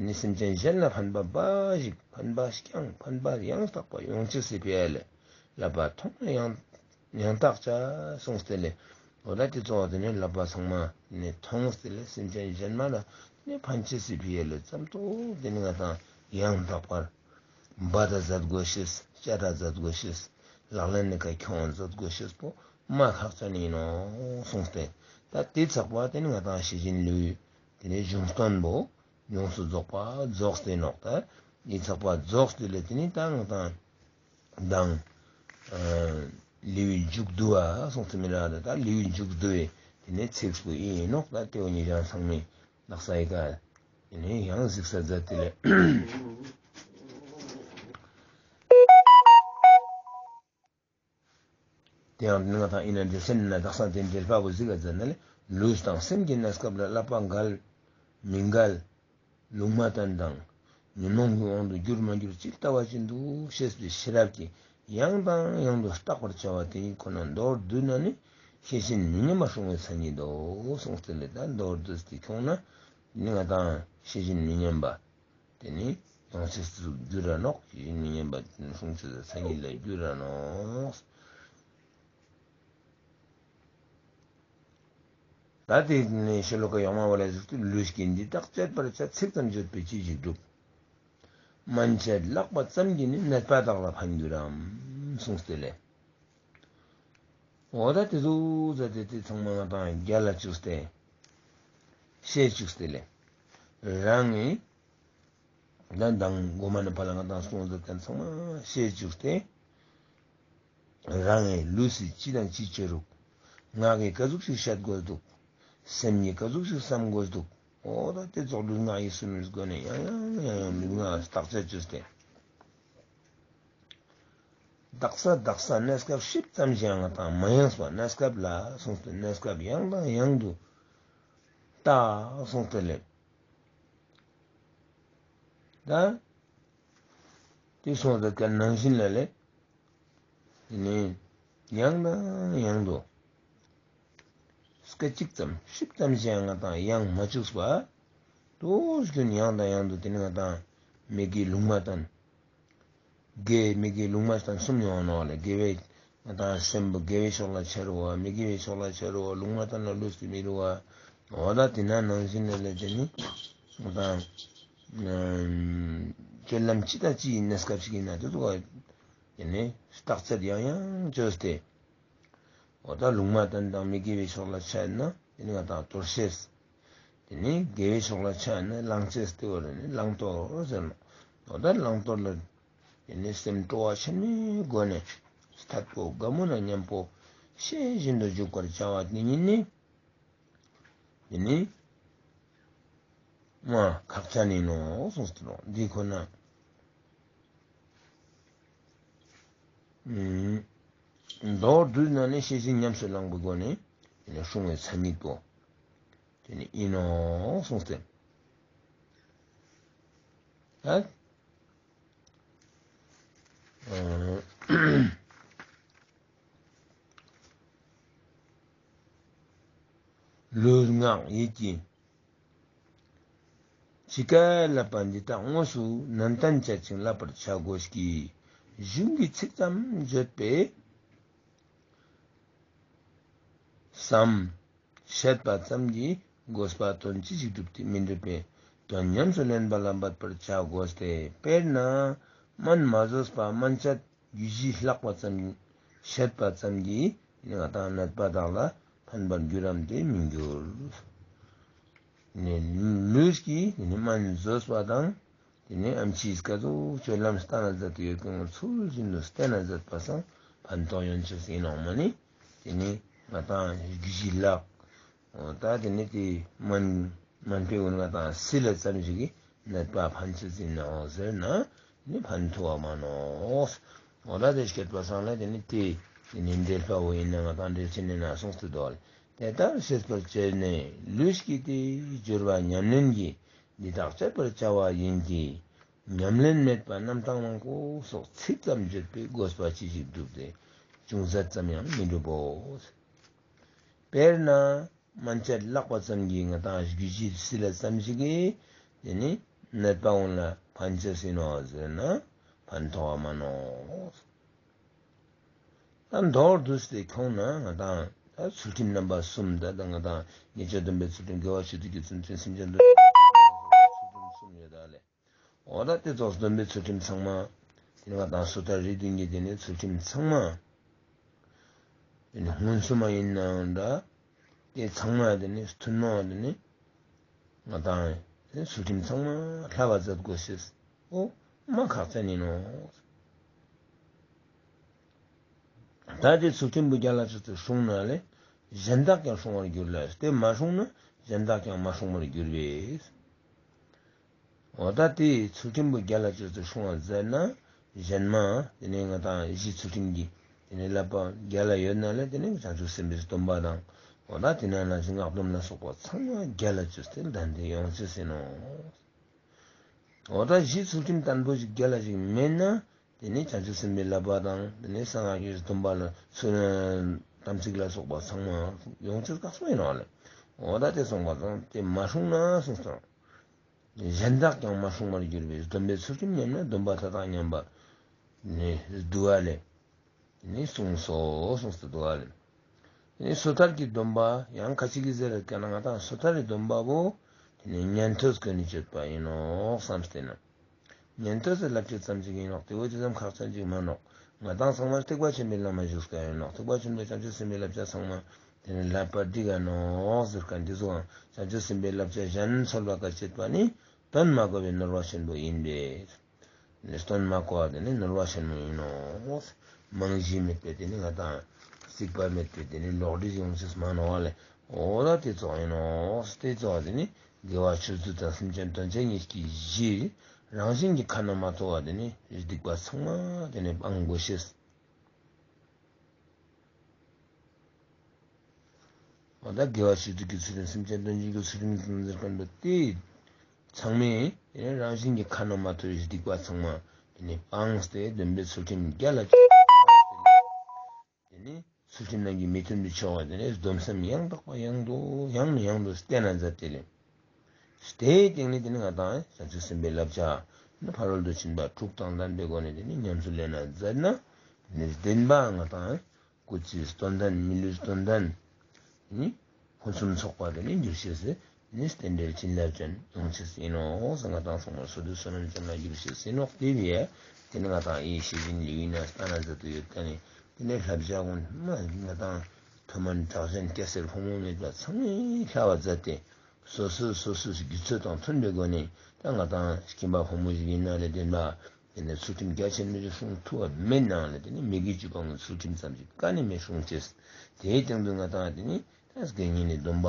ནི་སེམས་ཅན་གཞན་ལ་ཕན་པ་འབའ་ཞིག་ཕན་པ་རྐྱང་ཕན་པ་ཡང་དག་པ་ཡོང་ཅེས་སི་ཕིའ་ལས་བསླབ་པ་མཐོང་ནས་ཡང་ཡང་དག་བྱ་གསུངས་ཏེ་ལས། འོ་ད་དེ་གཙོ་བོ་དེ་ནི་བསླབ་པ་ཚང་མ་ནི་མཐོང་སྟེ་ལས་སེམས་ཅན་གཞན་མ་ལ་ནི་ཕན་ཅེས་སི་ཕིའ་ལས་ཙམ་ཏོག་དེ་ནི་ང་དང་ཡང་དག་པར་འབད་ད་མཛད་དགོས་ཤེས། བྱ་ད་མཛད་དགོས་ཤེས། ལག་ལེན་ནི་ཀ་ཁྱོང་མཛད་དགོས་ཤེས་པོ་མ་ཁག་ཅན་ཡིན་ནོག་གསུངས་ཏེ། ད་དེ་ཚག་པ་དེ་ནི་ང་དང་ཤེས་བཞིན་ལུས་དེ་ནི་གཞུང་སྟོན་པོ་ཡོངས་སུ་རྫོགས་པ་རྫོགས་ཏེ་ནོག་ད་དེ་ཚག་པ་རྫོགས་ཏེ་ལས་དེ་ནི་ད་ང་དང་དང་ལེའུའི་མཇུག་བསྡུ་བ་གསུངས་ཏེ་མི་ར་ད་ད་ལེའུའི་མཇུག་བསྡུ་བའི་དེ་ནི་ཚིགས་པོ་ཨིན་ནོག་ད་དེ་བོ་ཉེ་རང་ཚང་མས་ལགས་ས་ཡི་ག་དེ་ནི་ཡང་གཟིགས་ས་མཛད་དེ་ལས། དེ་ཡང་ང་དང་ཨིན་ན་འདྲེ་སེམས་ན་དག་ས་དེ་འདྲེ་ལྷ་བོ་གཟིགས་ཀ་མཛད་ན་ལས་ལུས་དང་སེམས་ཀྱི་གནས་སྐབས་ལ་བསླབ་པ་འགལ་མི་འགལ་ལུང་མ་བསྟན་དང་ཉོན་མོངས་ཀྱི་དབང་དུ་གྱུར་མ་གྱུར་ཇི་ལྟ་བ་བཞིན་དུ་ཤེས་པའི་ཤེས་རབ་ཀྱིས་ཡང་དང་ཡང་དུ་བརྟག་པར་བྱ་བ་དེ་ཉིད་ཁོ་ན་མདོར་བསྡུས་ན་ནི་ཤེས་བཞིན་མི་མཉམ་པ་སྲུང་བའི་མཚན་ཉིད་དོ་གསུངས་ཏེ་ལས་ད་མདོར་བསྡུས་ཏེ་ཁྱོང་ན་ནི་ང་དང་ཤེས་བཞིན་མི་མཉམ་པ། དེ་ནི་ཡང་ཆེས་སུ་འགྱུར་ར་ནོག་ཡིན་མི་ཉན་པ་སྲུང་ཆེས་སུ་མཚན་ཉིད་ལ་འགྱུར་ར་ནོག་ད་དེ་ནི་ཤོ་ལོ་ཀ་ཡོག་མ་བ་ལ་གཟིགས་ཏེ་ལུས་ཀྱི་འདི་དག་བཅད་པར་བྱ་ཚིག་ཙམ་བརྗོད་པས་ཅི་ཞིག་འགྲུབ། སྨན་དཔྱད་ལྷག་པ་ཙམ་གྱིས་ནི་ནད་པ་དག་ལ་ཕན་འགྱུར་རམ། གསུངས་ཏེ་ལས། འོ་ད་དེ་ཟུག་ཟ་དེ་དེ་ཚང་མ་ང་དང་རྒྱལ་ལ་བཅུག་སྟེ། ཤེས་བཅུག་སྟེ་ལས། རང་ངི་ད་མདང་གོ་མ་ནི་ཕ་ལ་ང་དང་སོང་ཟེར་མཁན་ཚང་མ་ཤེས་བཅུག་སྟེ། རང་ངི་ལུས་སི་ཅི་དང་ཅི་བཅོས་རུག་ངག་གི་ཀ་ཟུག་ཞིག་བཤད་དགོས་འདུག་སེམས་ཉིད་ཀ་ཟུག་ཞིག་བསམ་དགོས་འདུག་འོ་ད་དེ་ཚོགས་ལུས་ངག་ཡིད་གསུམ་གྱི་སྒོ་ནས་ཡང་ཡང་ཡང་ཡང་ལུས་ངག་བརྟག་དཔྱད་བཅོས་ཏེ། དག་ས་དག་ས་གནས་སྐབས་ཧྲིབ་ཙམ་ཞིག་ཡང་དང་མ་ཡེངས་པ་གནས་སྐབས་ལ་གསུངས་ཏེ་གནས་སྐབས་ཡང་དང་ཡང་དུ་ལྟ་གསུངས་ཏེ་ལས། ད་དེ་སོང་ཙང་ཀ་ནང་བཞིན་ལ་ལས། དེ་ནས་ཡང་དང་ཡང་དུ་སྐད་ཅིག་ཙམ་ཧྲིབ་ཙམ་ཞིག་ཡང་ང་དང་ཡང་མ་བཅུག་པ། དུས་རྒྱུན་ཡང་དང་ཡང་དུ་དེ་ནི་ང་དང་མི་དགེ་ལུང་མ་བསྟན། དགེ་མི་དགེ་ལུང་མ་བསྟན་གསུམ་ཡོང་ནོག་ལེ། དགེ་བའི་ང་དང་སེམས་པོ་དགེ་བའི་ཕྱོགས་ལ་ཆ་རུ་བ་མི་དགེ་བའི་ཕྱོགས་ལ་ཆ་རུ་བ་ལུང་མ་བསྟན་ལ་ལུས་ཏེ་མི་རུ་བ། འོ་ད་དེ་ན་ནང་བཞིན་ལ་ལེ་དེ་ནི་ང་དང་སྤྱོད་ལམ་ཅི་དང་ཅི་ཡིན་ན་སྐབས་ཤིག་ཡིན་ན་དེ་ཚོ་བ་དེ་ནི་བརྟག་དཔྱད་ཡང་ཡང་བཅོས་ཏེ། འོ་ད་ལུང་མ་བསྟན་དང་མི་དགེ་བའི་ཕྱོགས་ལ་ཆ་ན་དེ་ནི་ང་དང་དོར་ཤེས། དེ་ནི་དགེ་བའི་ཕྱོགས་ལ་ཆ་ན་བླང་ཤེས་དེ་བོ་ལ་ནི་བླང་དོར་ཟེར་ནོག་འོ་ད་བླང་དོར་ལ་དེ་ནི་སེམས་སྤྲོ་བ་ཆེན་མོའི་སྒོ་ནས་ཐད་པོ་དགའ་མོ་ན་མཉམ་པོ་ཤེས་བཞིན་དུ་འཇུག་པར་བྱ་བ་དེ་ཉིད་ནི། དེ་ནི་མ་ཁག་ཅན་ཡིན་ནོ་གསུངས་ཏེ་ནོག་འདི་ཁོ་ན། མདོར་བསྡུས་ན་ནི་ཤེས་བཞིན་ཉམས་སུ་བླངས་པའི་སྒོ་ནས་དེ་ནི་སྲུང་བའི་མཚན་ཉིད་པོ་དེ་ནི་ཡིན་ནོ་གསུངས་ཏེ། ད་ལུས་ངག་ཡིད་ཀྱི་ཅི་ག་བསླབ་པ་འདི་དག་དངོས་སུ་ནན་ཏན་བྱེད་ཅིང་བསླབ་པར་བྱ་དགོས་ཀྱི། གཞུང་གི་ཚིག་ཙམ་བརྗོད་པས་སམ། བཤད་པ་ཙམ་གྱིས་དགོས་པ་དོན་ཅི་ཞིག་འགྲུབ་སྟེ་མི་འགྲུབ་པའི་དོན་ཉམས་སུ་ལེན་པ་ལ་འབད་པར་བྱ་དགོས་ཏེ། དཔེར་ན་སྨན་མ་ཟོས་པ་སྨན་དཔྱད་རྒྱུད་བཞི་ལྷག་པ་ཙམ་བཤད་པ་ཙམ་གྱིས་ནི་ང་དང་ནད་པ་དག་ལ་ཕན་པར་འགྱུར་རམ་དེ་མི་འགྱུར། ནི་ལུས་ཀྱི་ནི་སྨན་ཟོས་པ་དང་དེ་ནི་ཨམ་ཆིས་ཀ་ཏོ་སྤྱོད་ལམ་བསྟན་ན་མཛད་དེ་ཡོད་ཀྱང་ཚུལ་བཞིན་དུ་བསྟེན་ན་མཛད་པ་སང་ཕན་ཐོགས་ཡོང་ཆེས་ཡིན་ནོག་མ་ནི། དེ་ནི་ང་དང་རྒྱུད་བཞི་ལྷག་འོ་ད་དེ་ནི་དེ་སྨན་སྨན་པའི་འོ་ང་དང་སིལ་ཙམ་ཞིག་གིས་ནད་པ་ཕན་ཆེས་ཡིན་ནོག་ཟེར་ན་ནི་ཕན་ཐོགས་པ་མ་ནོག་འོ་ད་དེ་སྐྱེད་པ་སང་ལ་དེ་ནི་དེ་དེ་ནི་འགྲེལ་པ་བོ་ཡིན་ན་ང་དང་འགྲེལ་ཆེན་ནི་ན་གསུངས་ཏེ་འདུག་ལེ། དེ་ལྟར་ཤེས་པར་བྱས་ནས་ལུས་ཀྱི་དེ་སྦྱོར་བ་ཉམས་ལེན་གྱི་འདི་དག་སྤྱད་པར་བྱ་བ་ཡིན་གྱི། ཉམས་ལེན་མེད་པ་རྣམ་གྲངས་མང་པོ་སོགས་ཚིག་ཙམ་བརྗོད་པས་དགོས་པ་ཅི་ཞིག་འགྲུབ་སྟེ་ཅུང་ཟད་ཙམ་ཡང་མི་འགྲུབ་བོ། དཔེར་ན་སྨན་དཔྱད་ལྷག་པ་ཙམ་གྱིས་ང་དང་རྒྱུད་བཞི་སིལ་ཙམ་ཞིག་གིས་དེ་ནི་ནད་པ་འོ་ལ་ཕན་ཆེས་ཡིན་ནོག་ཟེར་ན་ཕན་ཐོགས་པ་མ་ནོག་ད་མདོར་བསྡུས་ཏེ་ཁྱོང་ན་ང་དང་ད་ཚུལ་ཁྲིམས་རྣམ་པ་གསུམ་ད་ད་ང་དང་ཉེས་སྤྱོད་སྡོམ་པའི་ཚུལ་ཁྲིམས་དགེ་བ་བཅུ་དྲུག་གི་ཚུལ་ཁྲིམས་སེམས་ཅན་འདུལ་བའི་ཚུལ་ཁྲིམས་གསུམ་ཡོད་ད་ལེ། འོ་ད་དེ་ཚོགས་སྡོམ་པའི་ཚུལ་ཁྲིམས་ཚང་མ་དེ་ནི་ང་དང་སོ་ཐར་རིགས་བདུན་གྱི་དེ་ནི་ཚུལ་ཁྲིམས་ཚང་མ་དེ་ནི་མངོན་སུམ་མ་ཡིན་ནའང་འདྲ། དེ་ཚང་མ་དེ་ནི་ཐུན་མོང་དེ་ནི་ང་དང་ཚུལ་ཁྲིམས་ཚང་མ་བསླབ་པ་མཛད་དགོས་ཤེས་འོ་མ་ཁག་ཅན་ཡིན་ནོག། ད་དེ་ཚུལ་ཁྲིམས་པོ་རྒྱལ་ལ་ཅོས་ཏེ་སྲུང་ན་ལེ་གཞན་དག་ཀྱང་སྲུང་བར་འགྱུར་ལ། དེ་མ་སྲུང་ན་གཞན་དག་ཀྱང་མ་སྲུང་བར་འགྱུར་བས། འོ་ད་དེ་ཚུལ་ཁྲིམས་པོ་རྒྱལ་ལ་ཅོས་ཏེ་སྲུང་བ་མཛད་ན་གཞན་མ་དེ་ནི་ང་དང་གཞི་ཚུལ་ཁྲིམས་ཀྱི་དེ་ནི་བསླབ་པ་རྒྱལ་ལ་ཡོད་ན་ལེ་དེ་ནི་བྱང་ཆུབ་སེམས་དཔའི་སྡོམ་པ་དང་འོ་ད་དེ་ན་ན་ཞིག་སྔགས་སྡོམ་ལ་སོགས་པ་ཚང་མ་རྒྱལ་ལ་ཅོས་ཏེ་ལྡན་ཏེ་ཡོང་ཅེས་ཡིན་ནོག། འོ་ད་གཞི་ཚུལ་ཁྲིམས་བརྟན་པོ་ཞིག་རྒྱལ་ལ་ཞིག་མེད་ན་དེ་ནི་བྱང་ཆུབ་སེམས་དཔའི་བསླབ་པ་དང་དེ་ནི་གསང་སྔགས་ཀྱི་སྡོམ་པ་ལ་ཚུལ་དམ་ཚིག་ལ་སོགས་པ་ཚང་མ་ཡོང་ཅེས་དཀགས་པོ་ཡིན་ནོག་ལེ། འོ་ད་དེ་སོང་པ་དང་དེ་མ་སྲུང་ན་སོང་ཙང་གཞན་དག་ཀྱང་མ་སྲུང་བར་འགྱུར་བས། སྡོམ་པའི་ཚུལ་ཁྲིམས་ཉམས་ན་སྡོམ་པ་མཐའ་དག་ཉམས་པ་ནི་བསྡུ་བ་ལས་ནི་གསུངས་སོ་གསུངས་ཏེ་འདུག་ལེ། ནི་སོ་ཐར་གྱི་སྡོམ་པ་ཡང་ཁ་ཅིག་གིས་ཟེར་ཀ་ན་ང་དང་སོ་ཐར་གྱི་སྡོམ་པ་བོ་དེ་ནི་ཉན་ཐོས་གོ་ནས་སྤྱོད་པ་ཡིན་ནོག་བསམས་ཏེ་ན། ཉན་ཐོས་སི་བསླབ་བྱ་ཙམ་ཞིག་ཡིན་ནོག། དེ་བོ་ཅི་ཙམ་ཁག་ཅན་ཅིག་མན་ནོག། ང་དང་ཚང་མ་ཐེག་པ་ཆེན་པོའི་ལམ་མ་ཞུགས་ཀ་ཡིན་ནོག། ཐེག་པ་ཆེན་པོའི་བྱང་ཆུབ་སེམས་དཔའི་བསླབ་བྱ་ཚང་མ་དེ་ནི་བསླབ་པ་འགྲིག་ག་ནོག་ཟེར་ཀ་འདི་ཚོའང་བྱང་ཆུབ་སེམས་དཔའི་བསླབ་བྱ་གཞན་འཚོལ་བ་ཀ་བྱེད་པ་ནི་དོན་མ་གོ་བའི་ནོར་བ་ཆེན་པོ་ཡིན་པས། ནི་དོན་མ་གོ་བ་དེ་ནི་ནོར་བ་ཆེན་མོ་ཡིན་ནོག། རྨང་གཞི་མེད་པའི་དེ་ནི་ང་དང་རྩིག་པ་མེད་པའི་དེ་ནི་ལོག་འདྲིས་ཡོང་ཅེས་མ་ནོག་ལེ། འོ་ད་དེ་ཙོགས་ཡིན་ནོག། དེ་ཙོགས་དེ་ནི་དགེ་བ་ཆོས་སྡུད་དང་སེམས་ཅན་དོན་བྱེད་གཉིས་ཀྱི་གཞི་རང་བཞིན་གྱི་ཁ་ན་མ་ཐོ་བ་དེ་ནི་སྡིག་པ་ཚང་མ་དེ་ནི་སྤང་དགོས་ཤེས། འོ་ད་དགེ་བ་ཆོས་སྡུད་ཀྱི་ཚུལ་ཁྲིམས་སེམས་ཅན་དོན་བྱེད་ཀྱི་ཚུལ་ཁྲིམས་ཟེར་མཁན་པོ་དེ་ཚང་མས་རང་བཞིན་གྱི་ཁ་ན་མ་ཐོ་བའི་སྡིག་པ་ཚང་མ་དེ་ནི་སྤངས་ཏེ་སྡོམ་པའི་ཚུལ་ཁྲིམས་རྒྱལ་ལ་ཅོས་ཏེ་དེ་ནི་ཚུལ་ཁྲིམས་རྣམས་ཀྱི་མི་མཐུན་པའི་ཕྱོགས་དེ་ནི་སྡོམ་སེམས་ཡང་དག་པ་ཡང་དུ་ཡང་ནས་ཡང་དུ་བསྟེན་ན་མཛད་དེ་ལེ། དེའི་སྟེང་ནས་དེ་ནི་ང་དང་བྱང་ཆུབ་སེམས་དཔའི་བསླབ་བྱ་ནི་ཕ་རོལ་ཏུ་ཕྱིན་པ་དྲུག་དང་ལྡན་པའི་སྒོ་ནས་དེ་ནི་ཉམས་སུ་ལེན་ན་མཛད་ན་དེ་ནི་བདེན་པ་ང་དང་སྐུ་ཚེའི་སྟོན་ཐོན་མི་ལུས་སྟོན་ཐོན་ནི་ཕུན་སུམ་ཚོགས་པ་དེ་ནི་འགྱུར་ཤེས་སི་ནི་རྟེན་འབྲེལ་བྱིན་རླབས་ཅན་ཡོང་ཤེས་ཡིན་ནོག་ཟེར་ང་དང་ཚང་མ་བསོད་བདེ་བསོད་ནམས་ཅན་ལ་འགྱུར་ཤེས་ཡིན་ནོག། དེ་བས་དེ་ནི་ང་དང་ཨེ་ཤེས་བཞིན་ལེའུའི་ནང་བསྟན་ན་མཛད་དུ་ཡོད་ཀ་ནི་དེ་ནི་བསླབ་བྱ་ཀུན་མ་ང་དང་མཐོ་དམན་གྲགས་ཅན་སྐྱ་སེར་ཕོ་མོ་མེད་པ་ཚང་མས་བསླབ་པ་མཛད་དེ། སོ་སོས་སོ་སོའི་རྒྱུད་ཚོད་དང་མཐུན་པའི་སྒོ་ནས་ད་ང་དང་ཁྱིམ་པ་ཕོ་མོ་ཞིག་ཡིན་ན་ལས་བདེན་པ་དེ་ནས་ཚུལ་ཁྲིམས་རྒྱ་ཆེན་པོ་ཞིག་སྲུང་ཐུབ་པ་མེད་ནའང་ལས་དེ་ནས་མི་དགེ་བཅུ་སྤོང་གི་ཚུལ་ཁྲིམས་ཙམ་ཞིག་ག་ནས་མི་སྲུང་ཅེས། དེའི་སྟེང་དུ་ང་དང་དེ་ནི་ད་དགེ་བསྙེན་ནི་སྡོམ་པ་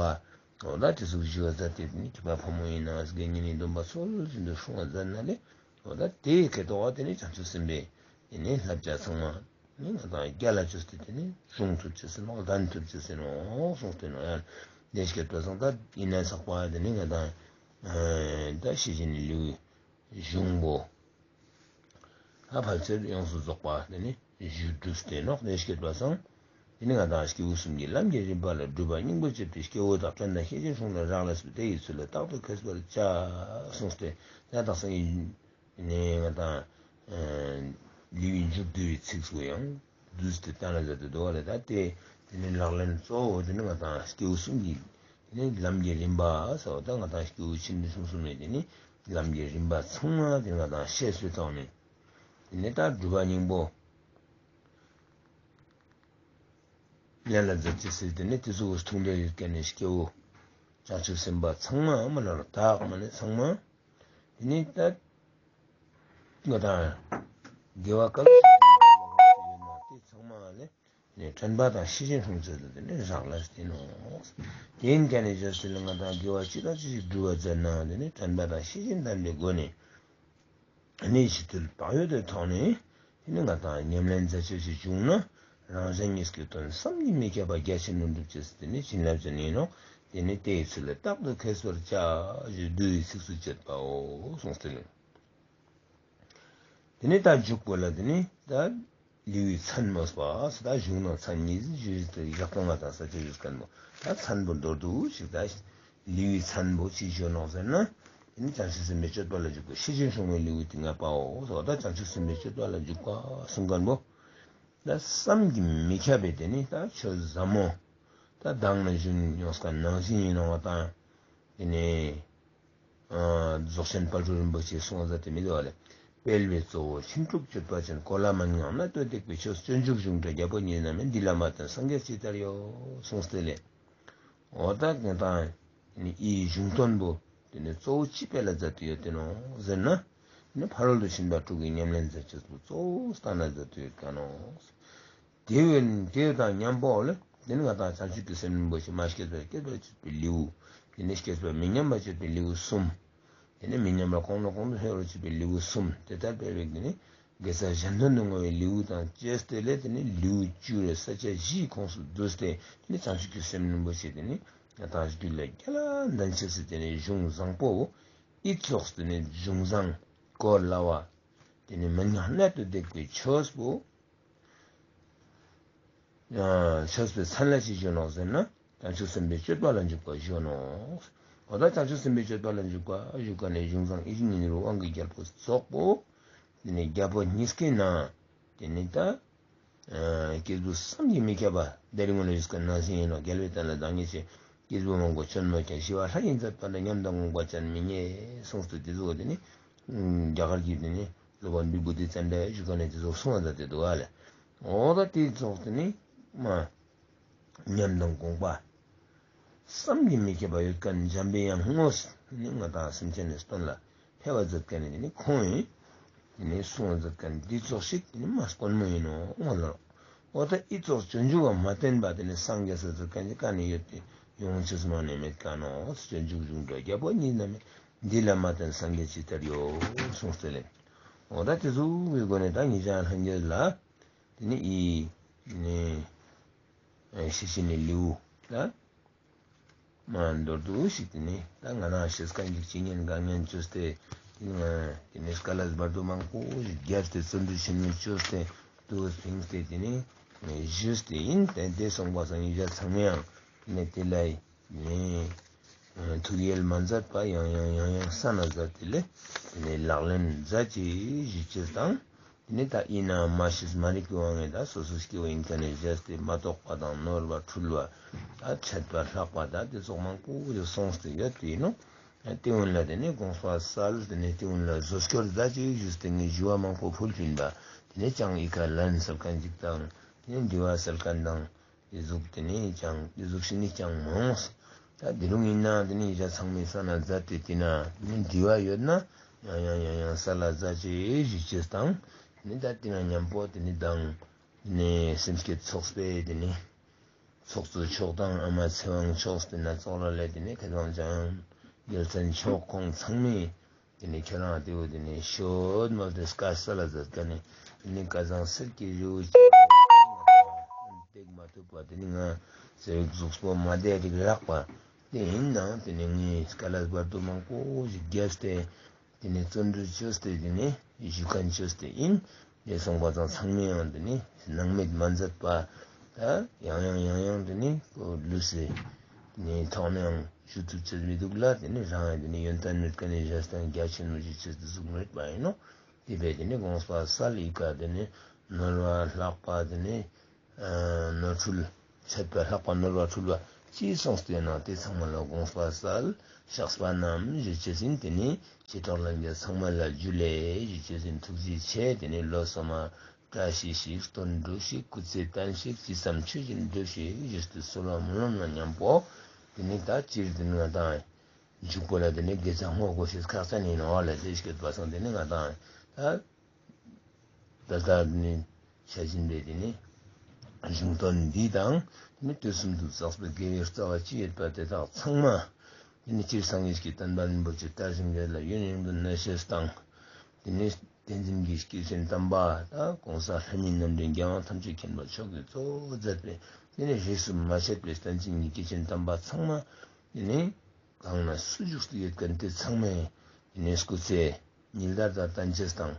འོ་ད་དེ་ཟུག་ཞུ་བ་མཛད་དེ་དེ་ནི་ཁྱིམ་པ་ཕོ་མོ་ཡིན་ནའང་དགེ་བསྙེན་ནི་སྡོམ་པ་ཚུལ་བཞིན་དུ་སྲུང་བ་མཛད་ན་ལས་འོ་ད་དེའི་ཁེ་ཐོག་བ་དེ་ནི་བྱང་ཆུབ་སེམས་དཔའི་དེ་ནི་བསླབ་བྱ་ཚང་མ། ནི་ང་དང་རྒྱལ་ལ་ཅོས་ཏེ་དེ་ནི་སྲུང་ཐུབ་ཅེས་ཟེར་ནོག། ལྡན་ཐུབ་ཅེས་ཟེར་ནོག་གསུངས་ཏེ་ནོག་ཡ། དེ་སྐད་དུ་སང་ད་ཡིན་ན་ཚགས་པ་དེ་ནི་ང་དང་ད་ཤེས་བཞིན་ནི་ལེའུའི་གཞུང་པོ་ད་ཕལ་ཆེར་ཡོངས་སུ་རྫོགས་པ་དེ་ནི་ཞུས་གྲུབ་སྟེ་ནོག། དེ་སྐད་དུ་སང་དེ་ནི་ང་དང་སྐྱེས་བུ་གསུམ་གྱི་ལམ་གྱི་རིམ་པ་ལ་སྒྲུབ་པ་སྙིང་པོ་བྱེད་པའི་སྐྱེ་བོ་དག་དྲན་དང་ཤེས་བཞིན་སྲུང་ལ་རག་ལས་པས་དེ་ཡི་ཚུལ་ལ་རྟག་ཏུ་མཁས་པར་བྱ་གསུངས་ཏེ་ད་དག་ས་ཡིན། ནས་ང་དང་ལེའུའི་མཇུག་བསྡུ་བའི་ཚིགས་སུ་ཡང་བསྡུས་ཏེ་བསྟན་ན་མཛད་དེ་འདུག་པ་ལས་ད་དེ་དེ་ནི་ལག་ལེན་གཙོ་བོ་དེ་ནི་ང་དང་སྐྱེས་བུ་གསུམ་གྱི་དེ་ནི་ལམ་གྱི་རིམ་པ་ཟེར་བ་ད་ང་དང་སྐྱེས་བུ་ཆེ་འབྲིང་ཆུང་གསུམ་ནས་དེ་ནི་ལམ་གྱི་རིམ་པ་ཚང་མ་དེ་ནི་ང་དང་ཤེས་སུ་བཏང་ནས་དེ་ནི་ད་སྒྲུབ་པ་སྙིང་པོ་ལེན་ལ་མཛད་ཅེས་ཟེར་དེ་ནི་དེ་ཚོ་གི་ཐུགས་འདོད་ཡོད་མཁན་ནི་སྐྱེ་བོ་བྱང་ཆུབ་སེམས་དཔའ་ཚང་མ་མ་ལ་ལ་དག་མ་ནི་ཚང་མ་དེ་ནི་ད། ང་དང་དགེ་བ་ག་ལ་ཞིག་ཡོད་ན་དེ་ཚང་མ་ལས་ནི་དྲན་པ་དང་ཤེས་བཞིན་སྲུང་ཚུལ་དུ་དེ་ནི་རག་ལས་ཏེ་ནོག། དེ་ཡིན་ཀྱང་ནི་བྱ་ཚུལ་ལ་ང་དང་དགེ་བ་ཅི་དང་ཅི་ཞིག་སྒྲུབ་པ་མཛད་ནའང་དེ་ནི་དྲན་པ་དང་ཤེས་བཞིན་ལྡན་པའི་སྒོ་ནས་ནི་ཕྱི་དུལ་བག་ཡོད་དུ་ཐོག་ནས་དེ་ནི་ང་དང་ཉམས་ལེན་མཛད་ཆོག་ཞིག་བྱུང་ན་རང་གཞན་གཉིས་ཀྱི་དོན་བསམ་གྱིས་མི་ཁྱབ་པ་རྒྱ་ཆེན་པོ་འགྲུབ་ཅེས་དེ་ནི་བྱིན་རླབས་ཅན་ཡིན་ནོག། དེ་ནི་དེའི་ཚུལ་ལ་རྟག་ཏུ་མཁས་པར་བྱ་ཞེས་བསྡུ་བའི་ཚིགས་སུ་བཅད་པའོ་གསུངས་ཏེ་ལེ། དེ་ནས་ད་མཇུག་པོ་ལ་དེ་ནས་ད་ལེའུའི་མཚན་མོ་ཟེར་ད་གཞུང་ནང་མཚན་ཉིད་ཞུ་ཞུ་ཏེ་ཡག་པོ་ང་དང་ས་ཆ་ཡོད་མཁན་མོ་ད་མཚན་པོ་མདོར་བསྡུས་ཤིག་ད་ལེའུའི་མཚན་པོ་ཅི་ཞུ་ནོག་ཟེར་ན་དེ་ནས་བྱང་ཆུབ་སེམས་དཔའི་སྤྱོད་པ་ལ་འཇུག་པ་ཤེས་བཞིན་སྲུང་བའི་ལེའུ་སྟེ་ལྔ་པའོ་ཟེར་ད་བྱང་ཆུབ་སེམས་དཔའི་སྤྱོད་པ་ལ་འཇུག་པ་གསུང་མཁན་པོ་ད་བསམ་གྱིས་མི་ཁྱབ་པའི་དེ་ནས་ད་ཆོས་ཟབ་མོ་ད་མདང་ནས་ཞུས་ཡོང་མཁན་ནང་བཞིན་ཡིན་ནོག་ད་དེ་ནས། རྫོགས་ཆེན་དཔལ་སྤྲུལ་རིན་པོ་ཆེས་གསུངས་མཛད་དེ་མི་འདུག་པ་ལས། སྤེལ་བའི་གཙོ་བོ་ཕྱིན་དྲུག་སྤྱོད་པ་ཅན། གོ་ལ་མན་ངག་རྣལ་དུ་གཏུགས་པའི་ཆོས། སྤྱོད་འཇུག་གཞུང་འགྲེལ་རྒྱལ་པོ་ཉིད་རྣམས་ཡིན། འདི་ལ་མ་བརྟེན་སངས་རྒྱས་ཅི་ལྟར་ཡོད། གསུངས་ཏེ་ལས། འོ་ད་ང་དང་ནི་ཨི་གཞུང་དོན་པོ་དེ་ནི་གཙོ་བོ་ཅི་སྤེལ་ལ་མཛད་དེ་ཡོད་དེ་ནོག་ཟེར་ན། ནི་ཕ་རོལ་ཏུ་ཕྱིན་པ་དྲུག་གི་ཉམས་ལེན་མཛད་ཅེས་པོ་གཙོ་བོ་སྟན་ན་མཛད་དེ་ཡོད་ཀ་ནོག། དེ་བས་དེ་དང་མཉམ་པོ་ལ་དེ་ནི་ང་དང་བྱང་ཆུབ་ཀྱི་སེམས་རིན་པོ་ཆེ་མ་སྐྱེས་པ་སྐྱེད་པར་བྱེད་པའི་ལེའུ། དེ་ནི་སྐྱེས་པ་མི་ཉམས་པར་བྱེད་པའི་ལེའུ་གསུམ། དེ་ནི་མི་ཉམས་པར་གོང་ནས་གོང་དུ་འཕེལ་བར་བྱེད་པའི་ལེའུ་གསུམ། དེ་ལྟར་སྤེལ་བའི་དེ་ནི་དགེ་རྩ་གཞན་དོན་དུ་བསྔོ་བའི་ལེའུ་དང་བཅས་ཏེ་ལས་དེ་ནི་ལེའུ་བཅུ་རེ་ས་བཅད་བཞིའི་ཁོངས་སུ་བསྡུས་ཏེ་དེ་ནི་བྱང་ཆུབ་ཀྱི་སེམས་རིན་པོ་ཆེ་དེ་ནི་ང་དང་རྒྱུད་ལ་རྒྱལ་ལ་ལྡན་ཅེས་སི་དེ་ནི་གཞུང་བཟང་པོ། ཨི་ཙོགས་དེ་ནི་གཞུང་བཟང་གོ་སླ་བ། དེ་ནི་མི་ཉག་གནད་དུ་བརྡེག་པའི་ཆོས་པོ། ཆོས་པའི་མཚན་ལ་ཅི་ཞུ་ནོག་ཟེར་ན། བྱང་ཆུབ་སེམས་དཔའི་སྤྱོད་པ་ལ་འཇུག་པ་ཞུ་ནོག། འོ་ད་བྱང་ཆུབ་སེམས་དཔའི་སྤྱོད་པ་ལ་འཇུག་པ་ཞུ་ཀ་ནི་གཞུང་བཟང་ཨེ་ཤེས་ཉི་འགྱུར་དབང་གི་རྒྱལ་པོ་རྫོགས་པོ། དེ་ནི་རྒྱལ་པོ་ཉིས་ཀའི་ནང་། དེ་ནི་ད། སྐྱེས་བུ་བསམ་གྱིས་མི་ཁྱབ་པ་དེ་རིང་ངོ་ལ་ཞུས་ཀ་ནང་བཞིན་ཡིན་ནོག། རྒྱལ་བའི་བསྟན་ལ་བདག་ཉིད་ཆེ། སྐྱེས་བུ་མང་པོ་སྐྱོན་མ་ཁྱབ། ཞི་བ་ལྷ་ཡིས་མཛད་པ་འདྲ། ཉམས་དང་དགོངས་པ་ཅན་མི་རྙེད། གསུངས་ཏེ་དེ་ཚོ་དེ་ནི། རྒྱ་གར་གྱི་དེ་ནི་སློབ་དཔོན་བི་བྷུ་ཏི་ཙནྡྲ་ཞུ་ཀ་ནི་དེ་ཚོ་གསུངས་པ་མཛད་དེ་འདུག་ཨ་ལེ། འོ་ད་དེ་ཙོགས་དེ་ནི་མ། ཉམས་དང་དགོངས་པ་བསམ་གྱིས་མི་ཁྱབ་པ་ཡོད་མཁན་འཇམ་པའི་དབྱངས་དངོས་ནི་ང་དང་སེམས་ཅན་ནི་དོན་ལ་ཕེབས་པ་མཛད་མཁན་ནི་དེ་ནི་ཁོང་ཡིན། དེ་ནི་གསུང་བ་མཛད་མཁན་འདི་ཙོགས་ཤིག་དེ་ནི་མ་དཀོན་མོ་ཡིན་ནོག་ལོ། འོ་ད་ཨི་ཙོགས་སྤྱོད་འཇུག་པ་མ་བསྟེན་པ་དེ་ནི་སངས་རྒྱས་སུ་མཛད་མཁན་ཅིག་ག་ནི་ཡོད་དེ་ཡོང་ཅེས་མ་ནི་མེད་ཀ་ནོག། སྤྱོད་འཇུག་གཞུང་གྲྭ་རྒྱལ་པོ་ཉིད་ན་མེད། འདི་ལ་མ་བརྟེན་སངས་རྒྱས་ཇི་ལྟར་ཡོད། གསུངས་ཏེ་ལེ། འོ་ད་དེ་ཟུག་གི་སྒོ་ནས་ད་ཉེ་ཞའི་ལྷན་རྒྱས་ལ། དེ་ནི་ཨི། ནི། ཤེས་བཞིན་ནི་ལེའུ། ད། མ་མདོར་བསྡུས་ཤིག་དེ་ནི་ད་ང་རང་ཤེས་མཁན་ཅིག་ཅི་ཉན་གང་ཉན་བཅོས་ཏེ། དེ་ནི་སྐལ་བ་བར་དུ་མང་པོ་ཞིག་བརྒྱབ་སྟེ་བརྩོན་འགྲུས་ཆེན་མོ་བཅོས་ཏེ་དུ་ཕིངས་ཏེ་དེ་ནི་ཞུས་ཏེ་ཡིན། དེ་དེ་སོང་པ་སང་ཡིན་ཞག་ཚང་མ་ཡང་དེ་ནི་དེ་ལ་ནི། ཐུགས་ཡིད་མ་མཛད་པ་ཡང་ཡང་ཡང་ཡང་ས་ན་མཛད་དེ་ལས་དེ་ནི་ལག་ལེན་མཛད་ཅེས་ཞུ་ཅེས་དང་། དེ་ནི་ད་ཡིན་ནའང་མ་ཤེས་མ་རིག་གི་དབང་གིས་ད་སོ་སོ་སྐྱེ་བོ་ཡིན་མཁན་ནི་བཞག་སྟེ་མ་རྟོགས་པ་དང་ནོར་བ་འཁྲུལ་བ་ད་ཆད་པ་ལྷག་པ་ད་དེ་ཙོགས་མང་པོ་ཞིག་སོང་སྟེ་ཡོད་དེ་ཡིན་ནོག། དེ་འོན་ལ་དེ་ནི་དགོངས་པ་སལ། དེ་ནི་དེ་འོན་ལ་བཟོ་སྐྱོར་མཛད་ཅེས་ཞུས་ཏེ་ངས་ཞུ་བ་མང་པོ་ཕུལ་ཕིན་པ། དེ་ནི་ཅང་ཨི་ཀ་ལན་སལ་མཁན་ཅིག་དང་དེ་ནི་འདྲི་བ་སལ་མཁན་དང་། དེ་ཟུག་དེ་ནི་ཅང་དེ་ཟུག་ཤིག་ནི་ཅང་མ་འོངས། ད་དེ་རུང་ཡིན་ན་དེ་ནི་ཡིན་ཞག་ཚང་མའི་ས་ན་མཛད་དེ་དེ་ན་ནི་འདྲི་བ་ཡོད་ན་ཡང་ཡང་ཡང་ཡང་ས་ལ་མཛད་ཅེས་ཞུ་ཅེས་དང་། དེ་ནི་ད་དེ་ན་མཉམ་པོ་དེ་ནི་དང་དེ་ནི་སེམས་བསྐྱེད་ཚོགས་པའི་དེ་ནི་ཚོགས་གཙོ་མཆོག་དང་ཨ་མ་ཚེ་དབང་མཆོག་དེ་ན་ཙོགས་ལ་ལས་དེ་ནི་མཁས་དབང་འཇམ་དབྱངས་རྒྱལ་མཚན་མཆོག་ཁོང་ཚང་མས། དེ་ནི་ཁྱེད་རང་དེ་བོ་དེ་ནི་ཤོད་མ་དེ་སྐལ་བ་ལ་མཛད་མཁན་ནི་དེ་ནི་སྐལ་བཟང་གསེར་གྱི་རི་བོ་ཆེ་བཏེག་མ་ཐུབ་པ་དེ་ནི་ང་ཟེར་བའི་གཟུགས་པོ་མ་བདེ་རིགས་རགས་པ་དེ་ཡིན་ནའང་དེ་ནི་ངས་སྐལ་བ་བར་དུ་མང་པོ་ཞིག་བརྒྱབ་སྟེ་དེ་ནི་བརྩོན་འགྲུས་བཅོས་ཏེ་དེ་ནི་ཞུ་མཁན་བཅོས་ཏེ་ཡིན། དེ་སོང་པ་ཙང་ཚང་མས་ཡང་དེ་ནི་སྣང་མེད་མ་མཛད་པ། ད་ཡང་ཡང་ཡང་ཡང་དེ་ནི་ལུས་སེ་ནི་ཐོག་ནས་ཡང་ཞུ་ཐུབ་ཅེས་མི་འདུག་ལ། དེ་ནི་རང་ཡང་དེ་ནི་ཡོན་ཏན་མེད་མཁན་ནི་ཞེ་སྡང་རྒྱ་ཆེན་མོ་ཞིག་བྱེད་དུ་ཟུག་མེད་པ་ཡིན་ནོག། དེ་བས་དེ་ནི་དགོངས་པ་སལ། ཨི་ཀ་དེ་ནི་ནོར་བ་ལྷག་པ་དེ་ནི་ནོར་འཁྲུལ་ཆད་པ་ལྷག་པ་ནོར་བ་འཁྲུལ་བ་ཅི་སོང་སྟེ་ན་དེ་ཚང་མ་ལ་དགོངས་པ་སལ། བཤགས་པ་རྣམས་ཞུ་ཅེས་ཡིན། དེ་ནི་ཞི་ཁྲོ་ལྷན་རྒྱས་ཚང་མ་ལ་འཇུ་ལེ་ཞུ་ཅེས་ཡིན། ཐུགས་རྗེ་ཆེ། དེ་ནི་ལོ་སོ་མ། བཀྲ་ཤིས་ཤིག། དོན་འགྲུབ་ཤིག། སྐུ་ཚེ་བརྟན་ཞིག། ཅི་བསམ་ཆོས་བཞིན་འགྲུབ་ཤིག་ཞུས་ཏེ་གསོལ་བ་སྨོན་ལམ་ལ་མཉམ་པོ། དེ་ནི་ད་སྤྱིར་དེ་ནི་ང་དང་མཇུག་པོ་ལ་དེ་ནི་དགེ་རྩ་བསྔོ་དགོས་ཤེས་ཁག་ཅན་ཡིན་ནོག་ལ་ཟེར་སྐྱོད་པ་སང་དེ་ནི་ང་དང་ད་ད་ལྟ་དེ་ནི་བྱ་བཞིན་པའི་དེ་ནི་གཞུང་དོན་འདི་དང་དེ་ནི་དུས་གསུམ་དུ་བསགས་པའི་དགེ་བའི་རྩ་བ་ཅི་ཡོད་པ་དེ་དག་ཚང་མ་དེ་ནི་སྤྱིར་སངས་རྒྱས་ཀྱི་བསྟན་པ་རིན་པོ་ཆེ་དར་ཞིང་རྒྱས་ལ་ཡུན་རིང་དུ་གནས་ཤེས་དང་། དེ་ནས་བསྟན་འཛིན་གྱི་སྐྱེས་ཆེན་དམ་པ་དང་གོང་ས་ལྷ་མིའི་རྣམ་འདྲེན་རྒྱལ་དབང་ཐམས་ཅད་མཁྱེན་པ་མཆོག་གིས་གཙོ་བོ་མཛད་པའི་དེ་ནས་རིས་སུ་མ་ཆད་པའི་བསྟན་འཛིན་གྱི་སྐྱེས་ཆེན་དམ་པ་ཚང་མ་དེ་ནས་གང་ན་སུ་བཞུགས་སུ་ཡོད་མཁན་དེ་ཚང་མས་དེ་ནས་སྐུ་ཚེ་ཉི་ཟླ་ལྟར་བརྟན་ཅེས་དང་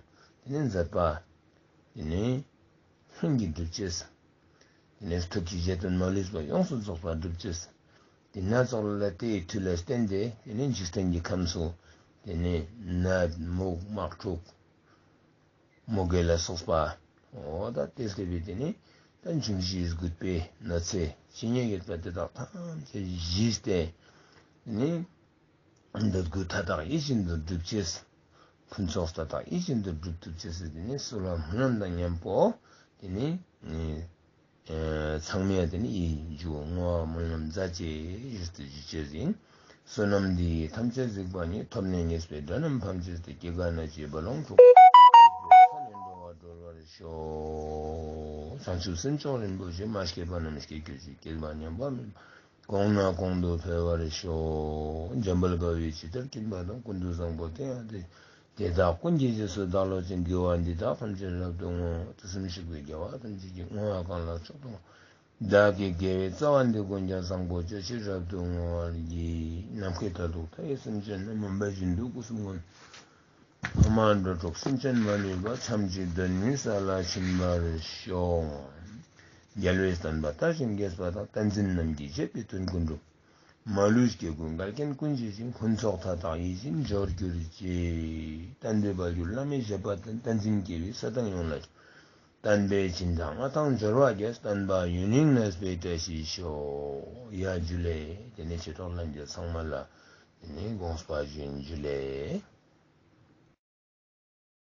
དེ་ནས་མཛད་པ་དེ་ནས་ལྷུན་གྱིས་གྲུབ་ཅེས། དེ་ནས་ཐུགས་ཀྱི་བཞེད་དོན་མ་ལུས་པ་ཡོངས་སུ་རྫོགས་པར་སྒྲུབ་ཅེས། དེ་ན་ཙོགས་ལ་དེའི་མཐུ་ལ་བརྟེན་ཏེ་དེ་ནས་འཇིག་རྟེན་གྱི་ཁམས་སུ་དེ་ནས་ནད་མུག་དམག་འཁྲུག་མུ་གེ་ལ་སོགས་པ། འོ་ད་དེ་སྐྱེ་བའི་དེ་ནས་ད་འབྱུང་བཞིའི་རྒུད་པའི་ན་ཚེ་ཇི་སྙེད་ཡོད་པ་དེ་དག་ཐམས་ཅད་ཞི་སྟེ་དེ་ནས་འདོད་དགུ་མཐའ་དག་ཡིད་བཞིན་དུ་འགྲུབ་ཅེས། ཕུན་ཚོགས་མཐའ་དག་ཡིད་བཞིན་དུ་འགྲུབ་ཐུབ་ཅེས་སི་དེ་ནས་གསོལ་བ་སྨོན་ལམ་དང་མཉམ་པོ་དེ་ནས་ ཚང་མས་དེ་ནི་ཡིད་འཇུག་བསྔོ་བ་སྨོན་ལམ་མཛད་ཅེས་ཞུས་ཏེ་ཞུ་ཅེས་ཡིན། བསོད་ནམས་འདི་ཡིས་ཐམས་ཅད་གཟིགས་པ་ཉིད། ཐོབ་ནས་ཉེས་པའི་དགྲ་རྣམས་ཕམ་བྱས་ཏེ། སྐྱེ་རྒ་ན་འཆིའི་རྦ་ཀློང་འཁྲུགས། ཚེ་ནས་འགྲོ་བ་སྒྲོལ་བར་ཤོག། བྱང་ཆུབ་སེམས་མཆོག་རིན་པོ་ཆེ། མ་སྐྱེས་པ་རྣམས་སྐྱེ་གྱུར་ཅིག། སྐྱེས་པ་ཉམས་པ་མེད་པར། གོང་ན་གོང་དུ་འཕེལ་བར་ཤོག། འཇམ་དཔལ་དཔའ་བོས་ཇི་ལྟར་མཁྱེན་པ་དང་། ཀུན་ཏུ་བཟང་པོ་དེ་ཡང་དེ། དེ་དག་ཀུན་གྱི་རྗེས་སུ་བདག་སློབ་ཅིང་། དགེ་བ་འདི་དག་ཐམས་ཅད་རབ་ཏུ་བསྔོ། དུས་གསུམ་གཤེགས་པའི་རྒྱལ་བ་ཐམས་ཅད་ཀྱིས། བསྔོ་བ་གང་ལ་མཆོག་ཏུ་བསྔོ། བདག་གི་དགེ་བའི་རྩ་བ་འདི་ཀུན་ཀྱང་། བཟང་པོ་སྤྱོད་ཕྱིར་རབ་ཏུ་བསྔོ་བར་བགྱི། ནམ་མཁའི་མཐར་ཐུག་མཐའ་ཡས་སེམས་ཅན་རྣམས། སྨོན་པ་བཞིན་དུ་སྐུ་གསུམ་མངོན། ཕ་མ་འགྲོ་དྲུག་སེམས་ཅན་མ་ལུས་པ། ཐམས་ཅད་གདོད་ནས་ས་ལ་ཕྱིན་པར་ཤོག། རྒྱལ་བའི་བསྟན་པ་དར་ཞིང་རྒྱས་པ་དང་། བསྟན་འཛིན་རྣམས་ཀྱི་བཞེད་པའི་དོན་ཀུན་འགྲུབ། མ་ལུས་སྐྱེ་དགུའི་འགལ་རྐྱེན་ཀུན་ཞི་ཞིང་། ཕུན་ཚོགས་མཐའ་དག་ཡིད་བཞིན་འབྱོར་གྱུར་ཅིག། བསྟན་པའི་དཔལ་གྱུར་བླ་མའི་བཞེད་པ་བསྟན། བསྟན་འཛིན་སྐྱེ་བོས་ས་དང་ཡོངས་ལ། བསྟན་པའི་སྦྱིན་དང་མངའ་ཐང་འབྱོར་བ་རྒྱས། བསྟན་པ་ཡུན་རིང་གནས་པའི་བཀྲ་ཤིས་ཤོག། ཡ་ཇུ་ལེ། དེ་ནས་ཆོས་གྲོགས་ལྷན་རྒྱས་ཚང་མ་ལ་དེ་ནས་དགོངས་པ་བཞིན་ཇུ་ལེ།